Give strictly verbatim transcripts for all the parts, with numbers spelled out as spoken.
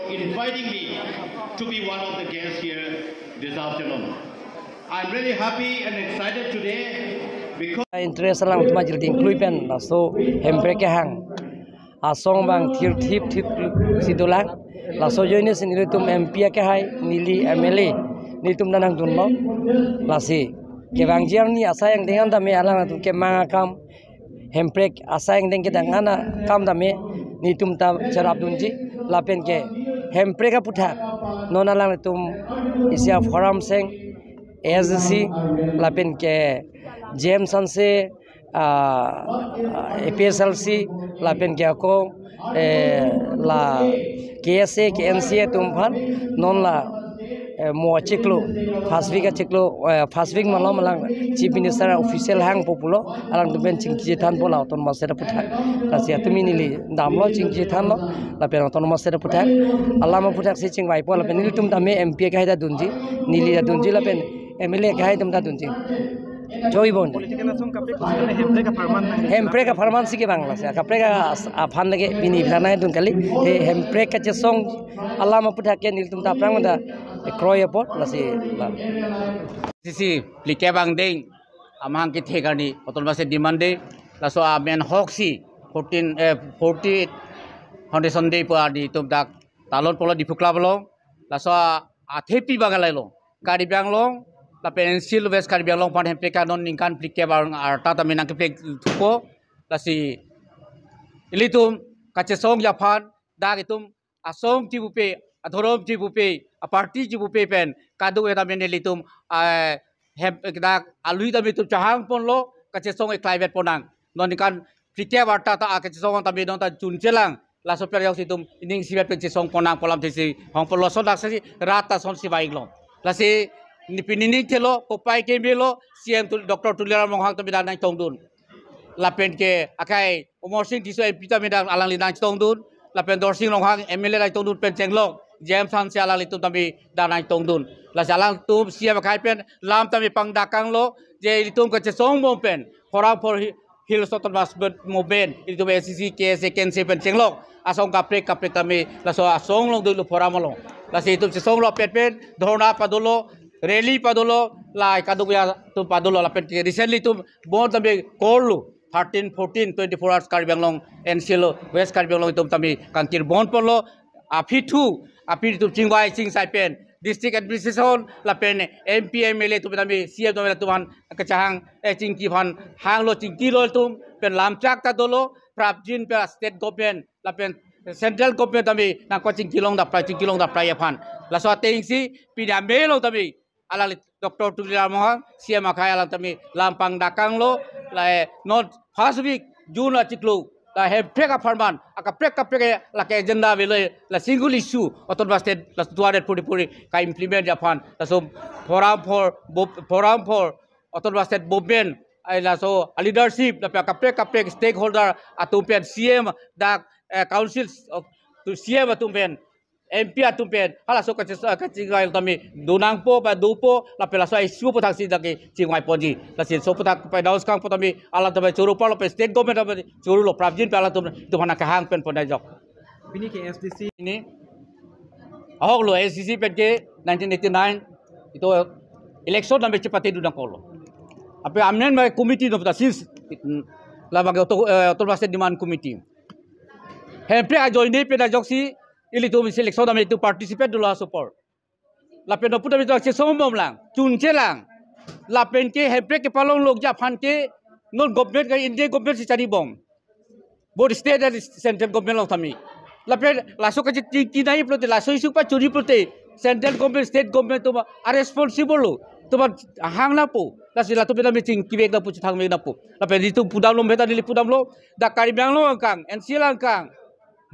inviting me to be one of the guests here this afternoon. I'm really happy and excited today because interest alang tuma jil dingklui pen laso Hemprek kehang asong abang thir thip thip si dolang. Laso ajoine si nelitum M P akehai, neli M L A, nelitum ta nangdunlo. Lasi kevangji arni asai angdeng an tame alangtum kemang akam, Hemprek asai angdeng kedang an akam tame nelitum ta cherapdunji. Lapen ke Hemprek aputhak non alangtum isi a-forum seng, A S D C, lapen ke James Hanse, ah, A P H L C, lapen ke ako, eh, la K S A, K N C A atum aphan non la, eh, mo achiklo, first week achiklo, eh, first week malom alang Chief Minister official hangpo pulo, alangtum pen chingki chethanpo la autonomous state aputhak. Lasi atum neli damlo, chingki chethanlo, lapen autonomous state aputhak, alam aputhak si chingvaipo, lapen nelitum tame M P akehai ta dunji, neli ta dunji, lapen M L A akehai atum ta dunji. Choi bon. Political asong kaprek kusitame Hemprek apharman nang. Hemprek apharman si kevang lasi. Kaprek as-, aphan lake pini bidhanai dun kali. He Hemprek kachesong alam aputhak ke nelitum ta aphrang ta kroi apot lasi. Sisi plike bang deng amahang kethe karni autonomous state demand de. Laso amen hok si fourteen, eh, forty-eight foundation day pu arni itum dak talon polo Diphu Club along. Laso athepi bang alai lo. Karbi Anglong, lapen N C L West Karbi Anglong aphan Hemprek anon ningkan phlikep arta tame nangkeplek thupo. Lasi ilitum kachesongji aphan, dak itum asong chibupe, adhorom chibupe, aparty chibupe pen kadokave tame nelitum, ah, hem, dak alui tame itum chahang ponlo, kachesong eklaivet ponnang. Non ningkan phlikep arta ta akachesong tame non ta chunchelang. Laso per yok si itum ining isivet pen chesong ponnang pu alamthe si hong ponlo, lason dak si rat ta son si vaik lo. Lasi ni pini ning thelo, kopai keme lo, C M Tul-, Doctor Tuliram Ronghang tame dak nangtongdun. Lapen ke akai Amarsing Tisso M P tame dak alangli nangtongdun. Lapen Dorsing Ronghang M L A nangtongdun pen chenglok, James Hanse alanglitum tame dak nangtongdun. Lasi alangtum C M akhai pen lam tame pangdakang lo, je ilitum kachesong bom pen, Forum for Hi-, Hills Autonomous Movement, ilitum A S D C, K S A, K N C A pen chenglok asong kaprek kaprek tame laso asong along dolo, forum along. Lasi itum chesong lo pet pen dhorna padolo, rally padolo, lai kadokave atum padolo, lapen ke recently itum bon tame call lo, thirteen, fourteen, twenty-four hours Karbi Anglong, N C L West Karbi Anglong itum tame kangkir bon ponlo. Aphi thu, aphi itum chingvai chingsai pen district administration lapen M P M L A atum tame C M atum tame kachahang, eh, chingki aphan hanglo, chingkilo itum pen lamchak ta dolo, prapjin pen state government lapen central government tame nangko chingki longdaprai, chingki longdaprai aphan. Laso ateng si pini amelo tame alangli Doctor Tuliram Ronghang, C M akhai alang tame lam pangdakang lo, lai non first week June achiklo, la Hemprek apharman, akaprek kaprek lake agenda avelo, la single issue, autonomous state, la two hundred forty-four ka-implement ji aphan, laso Forum for Bo-, Forum for Autonomous State Movement, ai laso a-leadership, lapen akaprek kaprek stakeholder atum pen C M dak, eh, council, oh, to C M atum pen, M P atum pen, halaso kachi-, kachingvai tame donangpo, ba dopo, lapen laso issue aputhak si dak chingvai ponji. Lasi laso aputhak pai daus kang po tame, alang tame choro parlo pen state government tame choro lo, prapjin pen alanglitum, itum aphan kahang pen pon ajok. Pini ke A S D C. Pini ahok lo A S D C pen ke nineteen eighty-nine, itum election tame chepate dun nangkoklo. Ape amendment committee no ta since, mm, labang ke auto, eh, Autonomous State Demand Committee. Hemprek ajoine pen ajoksi ilitum isi election tame itum participate dolo aso apor. Lapen non puta bita chesong bomlang, chunchelang. Lapen ke Hemprek kepalong lokji aphan ke non government ke India government si chari bom. Both state and central government along tame. Lapen laso kachingki nai pulote, laso issue pachuri pulote, central government, state government atum a-responsible lo, atum ahang nangpo. Lasi latum pen tame chingkivek nangpo, chethangvek nangpo. Lapen itum pudamlo, meta neli pudamlo, dak Karbi Anglong angkang, N C L angkang,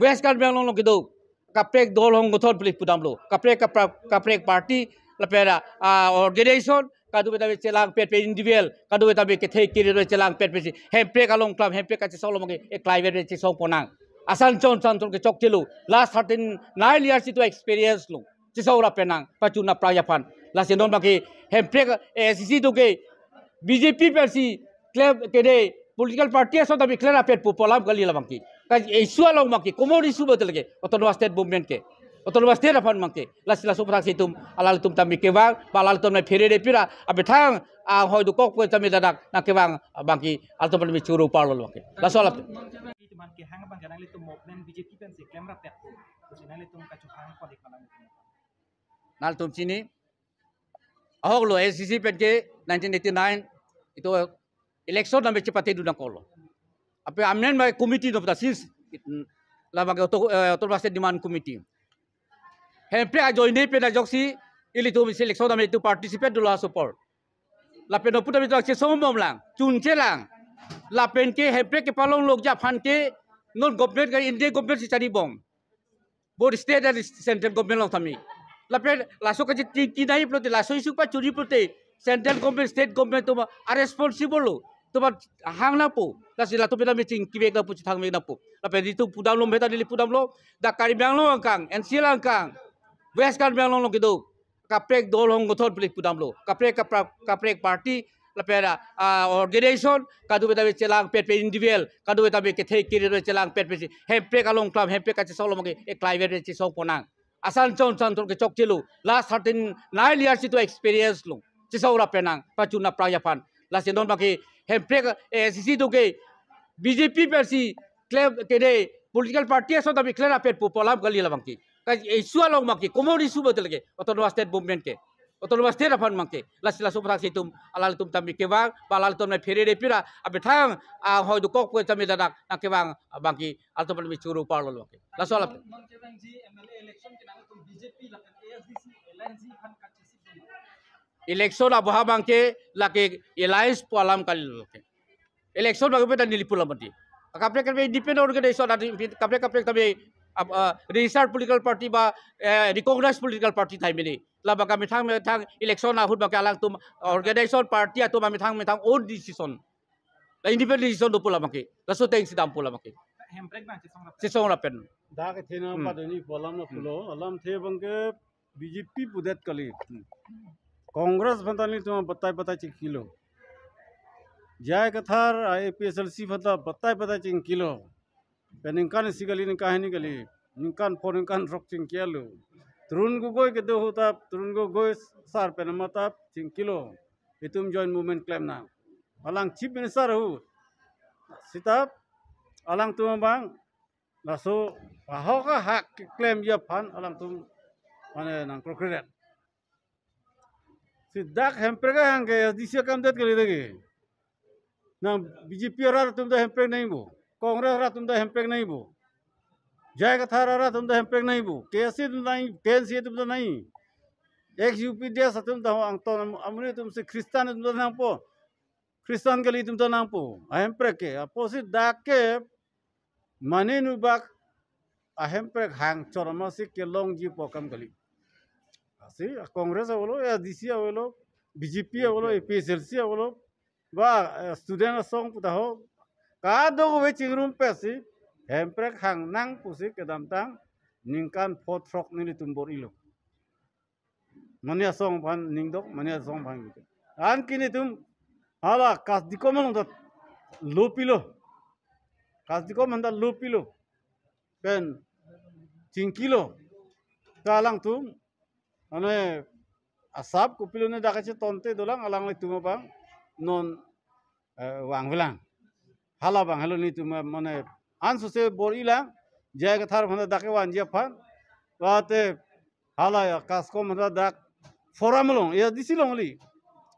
West Karbi Anglong along kedo kaprek dol hong gothon pule pudamlo. Kaprek, kaprek, kaprek party, lapen, ah, organization, kadokave tame chelangpet pen individual, kadokave tame kethe kiri tame chelangpet pensi Hemprek along klam, Hemprek kachesong along ke eklaivet pen chesong ponnang. Asan chon san chon ke chokchelo. Last thirteen, nine years itum experience lo. Chesong rap ponnang, pachun aprai aphan. Lasi non abang ke Hemprek A S D C atum ke B J P pensi klem kede political party ason tame klem rapet pu pu alam kali labang ke. Ka issue along abang ke, common issue betul ke, Autonomous State Movement ke. Autonomous State aphan abangke. Lasi laso aphrangsi itum, alanglitum tame kevang, ba alanglitum tame phere de pira, amethang, ah, hoi dokok pu tame ladak nangkevang abangke, alanglitum tame choro parlo abangke. Laso alam. Itum kehang abangke nanglitum movement B J P pensi klemrap pet. Terus nanglitum kachehang kodik malam itu. Nanglitum chini, ahok lo A C C penke nineteen eighty-nine, itum election name chepate dun nangkoklo. Ape amen mai committee no pata since, mm, labang ke auto, eh, Autonomous State Demand Committee. Hemprek ajoine pen ajoksi ilitum isi election name itum participate dolo asopor. Lapen opu tame itum chesong bomlang, chunchelang. Lapen ke Hemprek kepalong lokji aphan ke non government ke India government si chari bom. Both state and central government along tame. Lapen laso kachingki nai pulote, laso issue pachuri pulote, central government, state government atum a-responsible lo. Atum hang nangpo. Lasi latum pen tame chingkivek nangpo, chethangvek nangpo. Lapen itum pudamlo, meta neli pudamlo, dak Karbi Anglong angkang, N C L angkang, West Karbi Anglong along kedo kaprek dol hong gothon pili pudamlo. Kaprek, kaprek, kaprek party, lapen, ah, organization, kadokave tame chelangpet pen individual, kadokave tame kethe kiri chelangpet pensi Hemprek along klam, Hemprek kachesong lo maki, eh, climate chesong ponnang. Asan chon san thor kechokche lo. Last thirteen, nine years itum experience lo. Chesong rap pennang, pachun aphrangji aphan. Lasi non abangke Hemprek, eh, A C C atum ke B J P pensi klem kede political party ason tame klemrap pet pu pu alam kali labangke. Ka issue along abangke, common issue betul ke, Autonomous State Movement ke. Autonomous State aphan abangke. Lasi laso aphrangsi itum, alanglitum tame kevang, ba alanglitum tame phere de pira, amethang, ah, hoi dokok pu tame ladak nangkevang abangke, alanglitum tame choro parlo abangke. Laso alam. Non kevangji M L A election ke nanglitum B J P lapen A S D C alliance aphan kachesik dun. Election abahak abangke lake alliance pu alam kali lo ke. Election abangke pen neli pulo mati. Kaprek kaprek independent organization, adi kaprek kaprek tame, ap-, ah, registered political party ba, eh, recognized political party tahai mene. Labang ke methang methang election ahut abangke alangtum organization party atum methang methang own decision. La independent decision dopo labangke. Laso atengsi dampo labangke. Hemprek abang chesong rap. Chesong rap pen. Dak thena Hmm. padoni pu alam lo Hmm. pulo. Alamthe abangke B J P pudet kali. Hmm. Congress aphan ta nelitum batai batai chingkilo. J I Kathar A P H L C aphan ta batai batai chingkilo. Pen ningkan isi kali, ningkan hini kali. Ningkan pho, ningkan throk chingkilo. Tarun Gogoi kedo ahut ta, Tarun Gogoi sir pen amat ta chingkilo. Itum joint movement klemnang. Alang Chief Minister ahut. Seta alangtum abang laso ahok ahak klemji aphan alangtum mane nangkrokredet. Si dak Hemprek ahang ke A S D C akam det kali lagi. Nang B J P arat atum ta Hemprek nangji bo. Congress arat atum ta Hemprek nangji bo. J I Kathar arat atum ta Hemprek nangji bo. K S A atum ta nangji, K N C A atum ta nangji. Ex U P D S atum ta ho angton am-, amonit atum si Christian atum ta nangpo. Christian kali atum ta nangpo. A Hemprek ke. Apotsi dak ke mane nubak a Hemprek hang chorma si kelongji pu akam kali. Lasi a Congress avelo, A S D C avelo, B J P avelo, A P H L C avelo, ba, eh, student asong pu ta ho. Kadokave chingrumpetsi Hemprek hangnang pusi kedamtang ningkan pho throk nelitum bor-ilo. Mane asong aphan ningdok, mane asong aphan gitu. Anke nelitum hala Kasdikom along ta lopilo. Kasdikom aphan ta lopilo. Pen chingkilo. Ta alangtum mane asap kopilo ne dak kachetonte dolang, alanglitum abang non, eh, vangvelang. Hala abang helo nelitum, eh, mane ansose bor-ilang, J I Kathar aphan dak kevanji aphan. Late hala ya Kasdikom aphan dak forum along, A S D C along kali.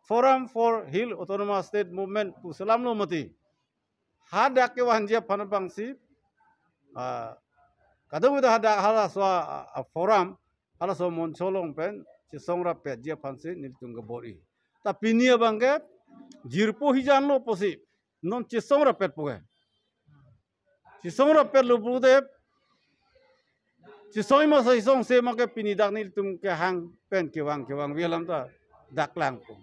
Forum for Hill Autonomous State Movement pu selam lo mati. Hadak kevanji aphan abangsi, ah, kadokave hadak halaso a, a, forum, halaso moncho along pen chesong rappetji aphansi nelitum kebor-i. Ta pini abangke jirpo hijan lo pusi non chesong rappetpo ke. Chesong rappetlo pulote, chesong ma sa chesong se ma ke pini dak nelitum kehang pen kevang kevangve alam ta dak langpo.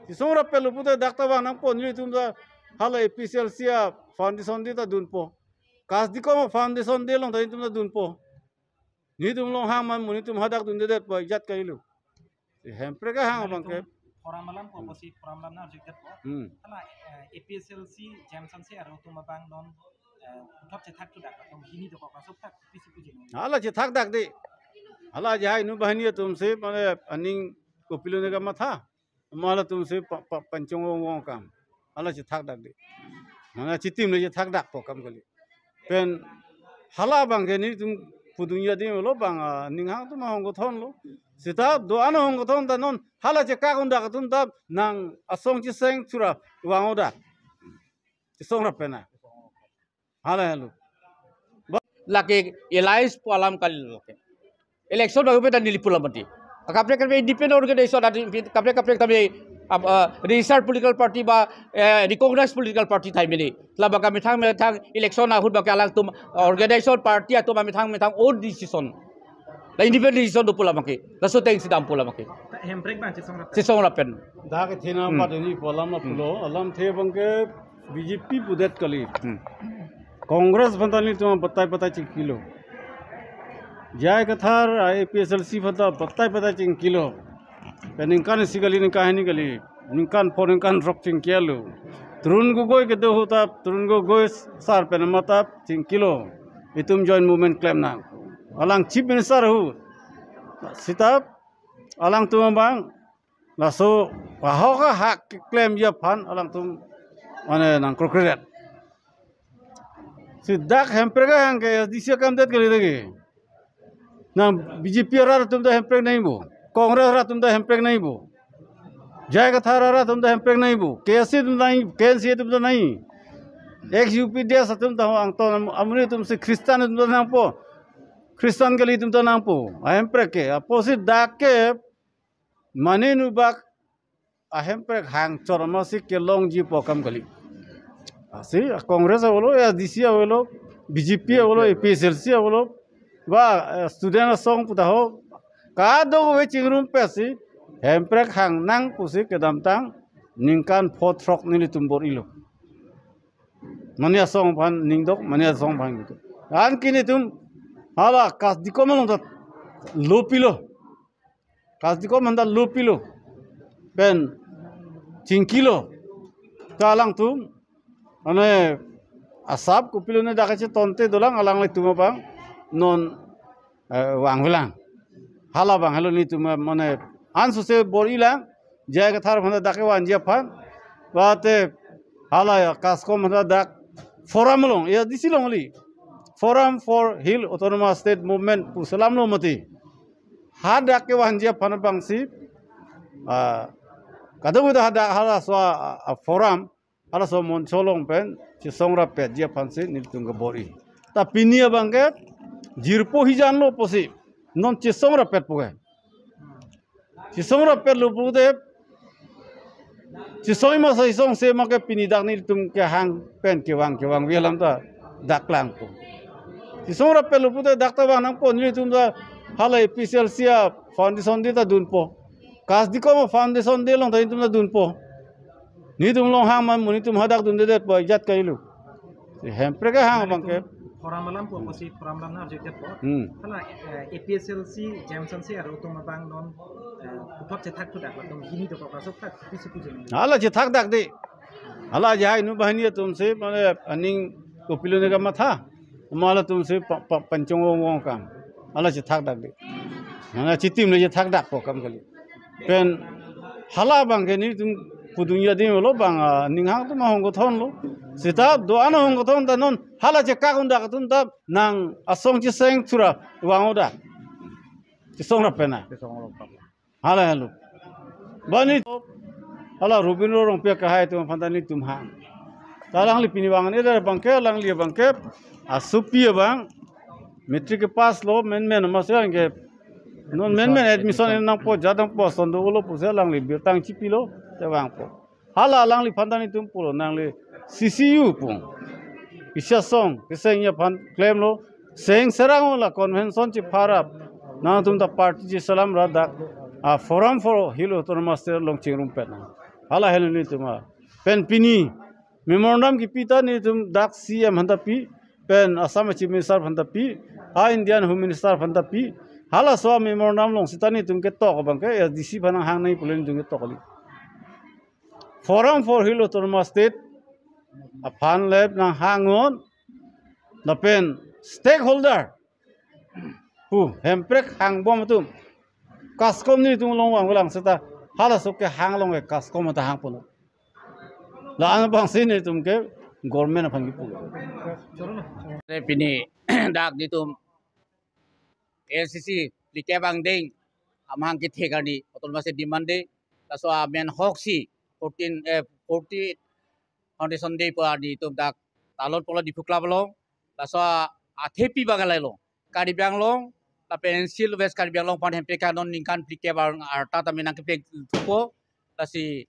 Chesong rappetlo pulote dak ta vang nangpo, nelitum ta hala A P H L C a foundation day ta dunpo. Kasdikom a foundation day along ta nelitum ta dunpo. Nelitum along hang man mo, nelitum hadak dundedetpo, ajat kalilo. Si Hemprek ahang abangke. Forum alam ko, hmm, pusi forum alam nang arjudetpo. Hmm. Hala, eh, A P H L C, J M C Hanse arlo atum abang non, eh, puthot chethak thudak atum hini dokok asok thak pisi puji. Hala chethak dak de. Hala jahai nu banghini atum si mane aning kopilo ne kamatha. Mala atum si pa, pa, panchong wong wong kam. Hala chethakdak de. Mane chitim le chethakdak po kam kali. Pen hala abang ke nelitum pudun adim lo bang, ah, ninghang atum ahong kothon lo. Seta do-an ahong kothon ta non hala chekak undak atum ta nang asong cheseng thura vang undak. Chesong rap pen na. Hala halo. Lake alliance pu alam kali lake. Election bagi peta neli pulo mati. Kaprek kaprek independent organization, ada kaprek kaprek kami, ah, ah, registered political party ba, eh, recognized political party thai mene. Laba kami thang methang election ahut bagi alangtum organization party atum methang methang own decision. La independent decision do pulo maki. Laso ateng si dam pulo maki. Hemprek bang chesong rap. Chesong rap pen. Dak thena Hmm. Mat ini pu alam Hmm. Pulo, alamthe abang ke B J P pudet kali. Hmm. Congress aphan ta nelitum batai batai chingkilo. J I Kathar A P H L C aphan ta batai batai chingkilo. Pen ningkan isi kali, ningkan hini kali. Ningkan pho, ningkan throk chingkilo. Tarun Gogoi kedo ahut ta, Tarun Gogoi sar pen amat ta chingkilo. Itum joint movement klem nang. Alang Chief Minister ahut. Seta alangtum abang laso ahok ahak klemji aphan alangtum mane nang krokredet. Si dak hemprek ahang ke A D C akam det kali lagi. Nang B J P arat atum ta hemprek nangji bo. Congress arat atum ta hemprek nangji bo. J I Kathar arat atum ta hemprek nangji bo. K S A atum ta nangji, K N C atum ta nangji. Ex U P D S atum ta ho angton am-, amonit atum si Christian atum ta nangpo. Christian kali atum ta nangpo. Ahemprek ke. Apotsi dak ke mane nubak ahemprek hang chorma si kelongji pu akam kali. Asi, ah, Congress avelo, A D C avelo, B J P avelo, A P H L C avelo, ba, eh, student asong pu ta ho, kadokave chingrumpet si, hemprek hang nang pusi kedamtang, ningkan pho throk nelitum bor-ilo. Mane asong aphan ningdok, mane asong aphan gitu. Anke nelitum, hala kasdikom along ta lopilo. Kasdikom aphan ta lopilo. Pen chingkilo. Ta alangtum, mane asap kopilo ne dak chetonte dolang alanglitum abang non, eh, vangvelang. Hala abang helo nelitum, eh, mane ansose bor-ilang, J I Kathar aphan ta dak kevanji aphan. Bate hala ya kasdikom aphan ta dak forum along, A D C along kali. Forum for Hill Autonomous State Movement pu selam lo mati. Hadak kevanji aphan abang si, ah, kadokave ta hadak halaso a, a, forum, halaso moncho along pen chesong rappetji aphan si nelitum kebor-i. Ta pini abang ke jirpo hijan lo pusi non chesong rappetpo ke. Chesong rappetlo pulote chesong masa chesongse ma ke pini dak nelitum kehang pen kevang kevang alam ta dak langpo. Chesong rappetlo pulote dak ta vang nangpo, nelitum ta hala A P H L C a foundation day ta dunpo. Kasdikom a foundation day along ta nelitum ta dunpo. Nelitum along hang ma mo nelitum hadak dundedetpo ajat kali lo. Si hemprek ahang abang ke. Forum alam pu pusi forum alam na arjudetpo. Hmm. Hala, eh, A P H L C, J M C C arat atum abang non, eh, puthot chethak thudak latum hini dokok asok thak pisi puji. Hala chethakdak de. Hala jahai nu banghini atum si mane aning kopilo ne kamatha. Mala atum si pa, pa, panchong wong wong kam. Hala chethakdak de. Hala chitim le chethakdak po kam kali. Pen hala abang ke nelitum pudun adim lo bang, ah, ninghang atum ahong kothon lo. Seta do-an ahong kothon ta non hala chekak undak atum ta nang asong cheseng thura vang undak. Chesong rap pen na. Hala halo. Bani hala Robindro Rongpi akehai atum aphan ta nelitum hang. Ta alangli pini vang ne der abang ke, alangli abang ke asopi abang matric kepass lo, menmen amat si ke non menmen admission nangpo, jat nangpo ason dolo pusi alangli birta chipilo te vangpo. Hala alangliphan ta nelitum pulo, nangli C C U pu, isi asong kesengji aphan klemlo, seng serang la convention chepharap, nangtum ta party cheselam ra dak a Forum for Hill Autonomous State along chingrumpet nang. Hala helo nelitum a. Pen pini memorandum kipi ta nelitum dak C M aphan ta pi, pen Assam Chief Minister aphan ta pi, a Indian Home Minister aphan ta pi. Halaso memorandum along seta nelitum ketok abang ke A D C aphan hang nangji pulo nelitum ketok kali. Forum for Hill Autonomous State aphan le nanghang non, lapen stakeholder pu Hemprek hangbom atum, KASCOM nelitum along vangvelang seta halaso kehang along ke KASCOM anta hangponlo. La-an abangsi nelitum ke government aphan kipu. Te pini dak nelitum A I C C phlikep angdeng amahang kethe karni autonomous state demand de. Laso amen hoksi fourteen, eh, forty foundation day pu arni nelitum dak talon polo Diphu Club along. Laso athepi bang lahelo. Karbi Anglong lapen N C L West Karbi Anglong aphan Hemprek ke non ningkan phlikep arta tame nangkepleng thupo. Lasi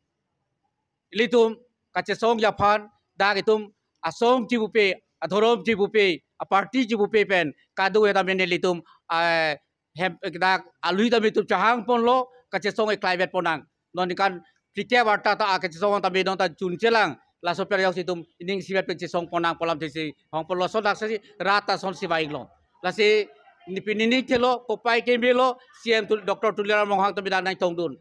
ilitum kachesongji aphan, dak itum asong chibupe, adhorom chibupe, aparty chibupe pen kadokave tame nelitum, eh, hem, dak alui tame itum chehangponlo, kachesong eklai vetpon nang. Non ningkan phlikep arta ta kachesong tame non ta chunchelang, laso per yok si itum ining isivet pen chesongpon nang pu alam thesi hangponlo. Laso dak si rat ta asonsi vanglo. Lasi neli pini ning thelo, kopai kemelo, C M Tu-, Doctor Tuliram Ronghang tame dak nangchetongdun.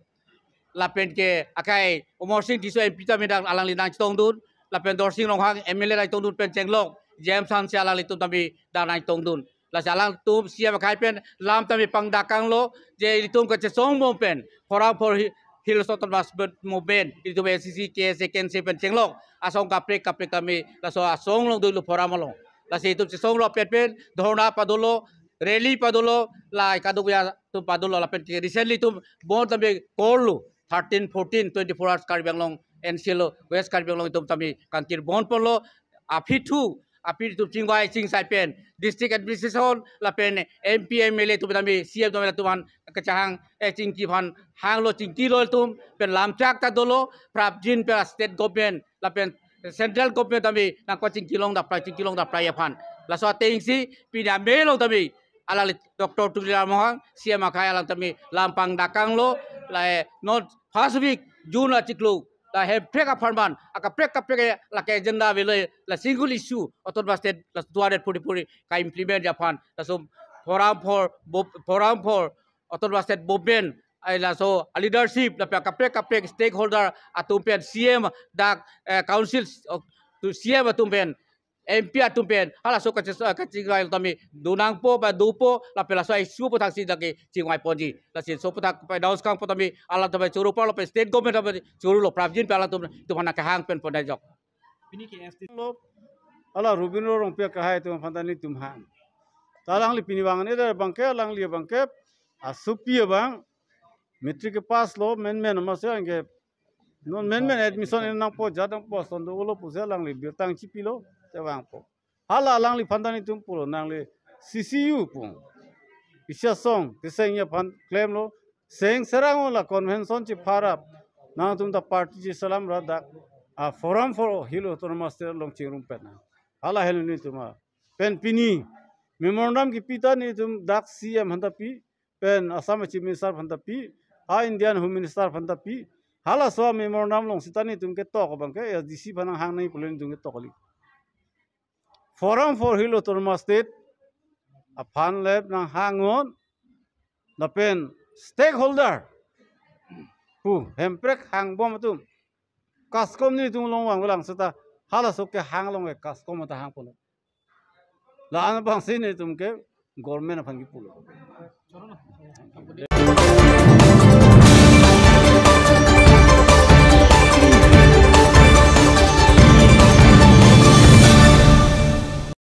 Lapen ke akai Amarsing Tisso M P tame dak alangli nangchetongdun. Lapen Dorsing Ronghang M L A nangchetongdun pen chenglok, James Hanse alanglitum tame dak nangchetongdun. Lasi alangtum C M akhai pen lam tame pangdakanglo, je ilitum kachesongbom pen Forum for Hi-, Hills Autonomous Movement, ilitum A I C C, K S A, K N C pen chenglok asong kaprek kaprek tame laso asong along dolo, forum along. Lasi itum chesonglo pen pen dhorna padolo, rally padolo, la kadokave atum padolo, lapen ke recently itum bond tame korlo, thirteen, fourteen, twenty-four hours Karbi Anglong, N C L West Karbi Anglong itum tame kangkir bond ponlo. Aphi thu, aphi itum chingvai chingsai pen district administration lapen M P, M L A atum tame, C M atum tame latum aphan kachehang, eh, chingki aphan hanglo, chingkilo itum pen lamchak ta dolo, prapjin pen state government lapen central government tame nangpachingkilong dapprai, chingkilong dapprai aphan. Laso atengsi pini amei along tame alangli Doctor Tuliram Ronghang, C M akhai alang tame lam pangdakanglo, la non first week June achiklo, la Hemprek apharman akaprek kaprek lake agenda avelo, la single issue autonomous state la two hundred forty-four ka-implement aphan, laso Forum for Bo-, Forum for Autonomous State Movement, ai laso a leadership lapen kaprek kaprek stakeholder atum pen, C M dak, eh, council, oh, to C M atum pen, M P atum pen, halaso kaches-, kachingvai tame donangpo ba dopo, lapen laso issue aphuthak si dak kechingvaiponji. Lasi laso aphuthak pai daus kang apot tame alang tame choro parlo, pen state government tame chorolo, prapjin pen alangtum, itum aphan kehang pen pon dajok. Pini ke S T lo, ala Robindro Rongpi akhai atum aphan ta nelitum hang. Ta alangli pini vang ne da abangke, alangli abangke asopi abang matric kepass lo, menmen amatsi anke non menmen admission en nangpo, jat nangpo ason dolo pusi alangli birta chipilo, te vangpo. Hala alangliphan ta nelitum pulo, nangli C C U pu, isi asong kesengji aphan klemlo, seng serang la convention chipharap, nangtum ta party chisalam ra dak a Forum for Hill Autonomous State along chingrum pen nang. Hala helo nelitum a. Pen pini memorandum kipi ta nelitum dak C M aphan ta pi, pen Assam Chief Minister aphan ta pi, a Indian Home Minister aphan ta pi. Halaso memorandum along seta nelitum ketok abangke A S D C aphan nanghang nangji pulo, nelitum ketok kali. Forum for Hill Autonomous State aphan lep nanghang non, lapen stakeholder pu Hemprek hangbom atum, KASCOM nelitum along vangvelang seta halaso kehang along ke KASCOM anta hangponlo. La-an abangsi nelitum ke government aphan kipulo.